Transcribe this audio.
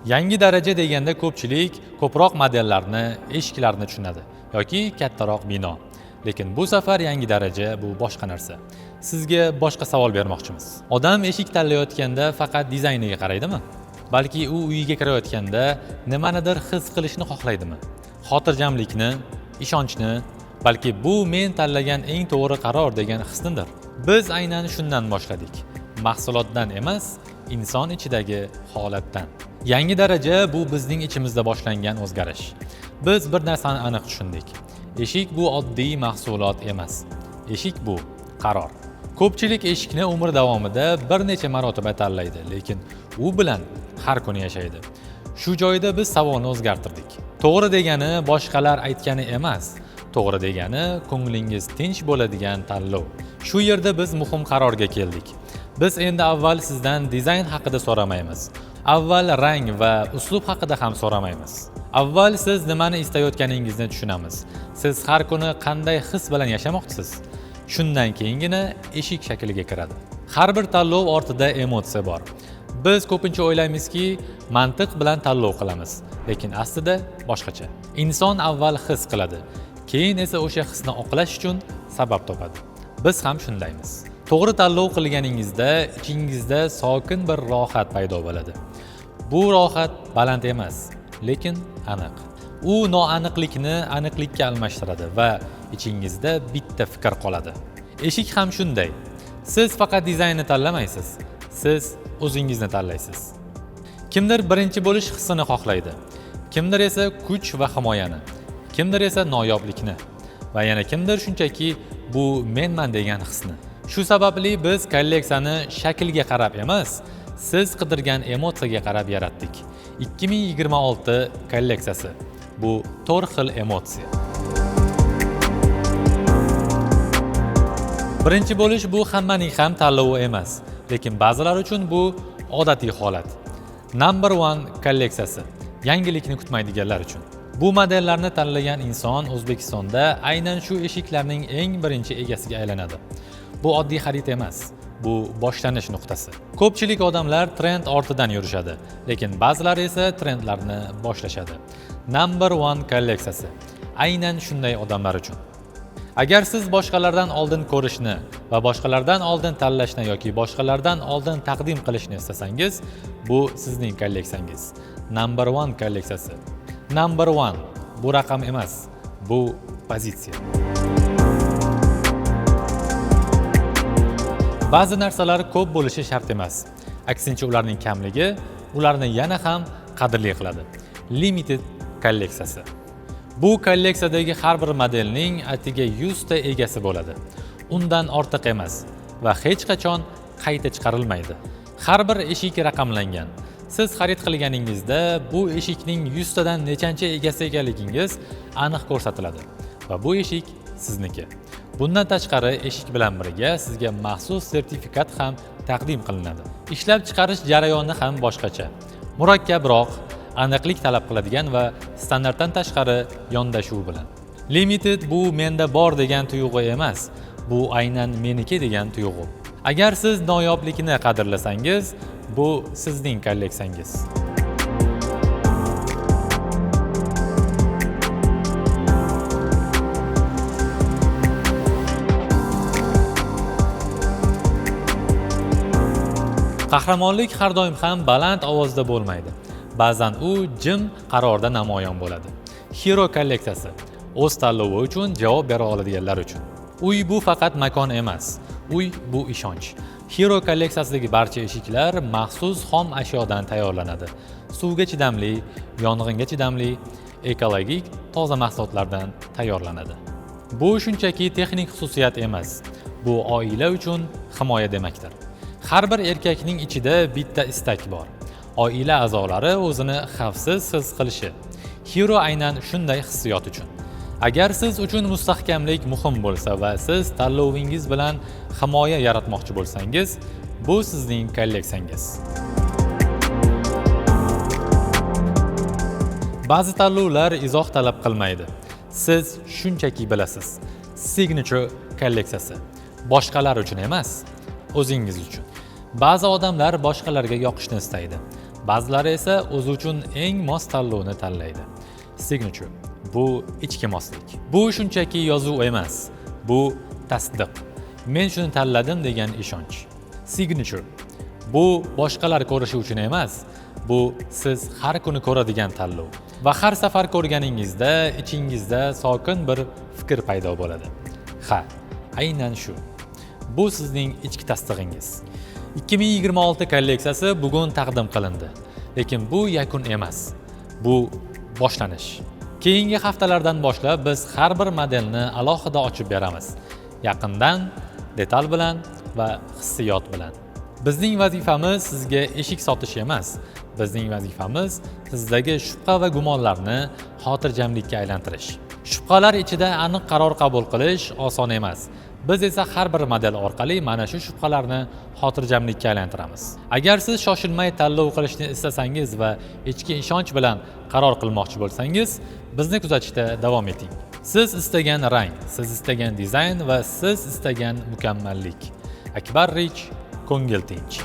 Yangi daraja deganda ko'pchilik ko'proq modellarni, eshiklarni tushunadi yoki kattaroq bino. Lekin bu safar yangi daraja bu boshqa narsa. Sizga boshqa savol bermoqchimiz. Odam eshik tanlayotganda faqat dizayniga qaraydimi? Balki u uyiga kirayotganda nimanidir his qilishni xohlaydimi? Xotirjamlikni, ishonchni, balki bu men tanlagan eng to'g'ri qaror degan hisnidir. Biz aynan shundan boshladik. Mahsulotdan emas, inson ichidagi holatdan. Yangi daraja bu bizning ichimizda boshlangan o'zgarish. Biz bir narsani aniq tushundik. Eshik bu oddiy mahsulot emas. Eshik bu qaror. Ko'pchilik eshikni umr davomida bir necha marotaba tanlaydi, lekin u bilan har kuni yashaydi. Shu joyda biz savolni o'zgartirdik. To'g'ri degani boshqalar aytgani emas, to'g'ri degani ko'nglingiz tinch bo'ladigan tanlov. Shu yerda biz muhim qarorga keldik. Biz endi avval sizdan dizayn haqida so'ramaymiz. Avval rang va uslub haqida ham so'ramaymiz. Avval siz nimani istayotganingizni tushunamiz. Siz har kuni qanday his bilan yashamoqchisiz? Shundan keyingina eshik shakliga kiradi. Har bir tanlov ortida emotsiya bor. Biz ko'pincha o'ylaymizki, mantiq bilan tanlov qilamiz, lekin aslida boshqacha. Inson avval his qiladi, keyin esa o'sha hisni oqlash uchun sabab topadi. Biz ham shundaymiz. To'g'ri tanlov qilganingizda ichingizda sokin bir rohat paydo bo'ladi. Bu rohat baland emas, lekin aniq. U noaniqlikni aniqlikka almashtiradi va ichingizda bitta fikr qoladi. Eshik ham shunday. Siz faqat dizaynni tanlamaysiz, siz o'zingizni tanlaysiz. Kimdir birinchi bo'lish hissini xohlaydi. Kimdir esa kuch va himoyani, kimdir esa noyoblikni va yana kimdir shunchaki bu menman degan hisni. Shu sababli biz kolleksiyani shaklga qarab emas, siz qidirgan emotsiyaga qarab yaratdik. 2026 kolleksiyasi. Bu to'rt xil emotsiya. Birinchi bo'lish bu hammaning ham tanlovi emas, lekin ba'zilar uchun bu odatiy holat. Number 1 kolleksiyasi. Yangilikni kutmaydiganlar uchun. Bu modellarni tanlagan inson O'zbekistonda aynan shu eshiklarning eng birinchi egasiga aylanadi. Bu oddiy xarid emas, bu boshlanish nuqtasi. Ko'pchilik odamlar trend ortidan yurishadi, lekin ba'zilari esa trendlarni boshlashadi. Number 1 kolleksiyasi aynan shunday odamlar uchun. Agar siz boshqalardan oldin ko'rishni va boshqalardan oldin tanlashni yoki boshqalardan oldin taqdim qilishni istasangiz, bu sizning kolleksiyangiz. Number 1 kolleksiyasi. Number 1 bu raqam emas, bu pozitsiya. Ba'zi narsalar ko'p bo'lishi shart emas. Aksincha ularning kamligi ularni yana ham qadrli qiladi. Limited kolleksiyasi. Bu kolleksiyadagi har bir modelning atiga 100 ta egasi bo'ladi. Undan ortiq emas va hech qachon qayta chiqarilmaydi. Har bir eshik raqamlangan. Siz xarid qilganingizda bu eshikning 100 tadan nechanchi egasi ekanligingiz aniq ko'rsatiladi va bu eshik sizniki. Bundan tashqari eshik bilan birga sizga maxsus sertifikat ham taqdim qilinadi. Ishlab chiqarish jarayoni ham boshqacha. Murakkabroq, aniqlik talab qiladigan va standartdan tashqari yondashuv bilan. Limited bu menda bor degan tuyg'u emas, bu aynan meniki degan tuyg'u. Agar siz noyoblikni qadrlasangiz, bu sizning kolleksiyangiz. Qahramonlik har doim ham baland ovozda bo'lmaydi. Ba'zan u jim qarorda namoyon bo'ladi. Hero kolleksiyasi o'z tanlovi uchun javob bera oladiganlar uchun. Uy bu faqat makon emas, uy bu ishonch. Hero kolleksiyasidagi barcha eshiklar maxsus xom ashyodan tayyorlanadi. Suvga chidamli, yong'inga chidamli, ekologik toza mahsulotlardan tayyorlanadi. Bu shunchaki texnik xususiyat emas, bu oila uchun himoya demakdir. Har bir erkakning ichida bitta istak bor. Oila a'zolari o'zini xavfsiz his qilishi. Hero aynan shunday hissiyot uchun. Agar siz uchun mustahkamlik muhim bo'lsa va siz tanlovingiz bilan himoya yaratmoqchi bo'lsangiz, bu sizning kolleksiyangiz. Ba'zi tanlovlar izoh talab qilmaydi. Siz shunchaki bilasiz. Signature kolleksiyasi. Boshqalar uchun emas, o'zingiz uchun. Ba'zi odamlar boshqalarga yoqishni istaydi. Ba'zilari esa o'zi uchun eng mos tanlovni tanlaydi. Signature bu ichki moslik. Bu shunchaki yozuv emas, bu tasdiq. Men shuni tanladim degan ishonch. Signature bu boshqalar ko'rishi uchun emas, bu siz har kuni ko'radigan tanlov. Va har safar ko'rganingizda ichingizda sokin bir fikr paydo bo'ladi. Ha, aynan shu. Bu sizning ichki tasdig'ingiz. 2026 kolleksiyasi bugun taqdim qilindi. Lekin bu yakun emas. Bu boshlanish. Keyingi haftalardan boshlab biz har bir modelni alohida ochib beramiz. Yaqindan, detal bilan va hissiyot bilan. Bizning vazifamiz sizga eshik sotish emas. Bizning vazifamiz sizdagi shubha va gumonlarni xotirjamlikka aylantirish. Shubhalar ichida aniq qaror qabul qilish oson emas. Biz esa har bir model orqali mana shu shubhalarni xotirjamlikka aylantiramiz. Agar siz shoshilmay tanlov qilishni istasangiz va ichki ishonch bilan qaror qilmoqchi bo'lsangiz, bizni kuzatishda davom eting. Siz istagan rang, siz istagan dizayn va siz istagan mukammallik. Akbar Rich, ko'ngil tinch.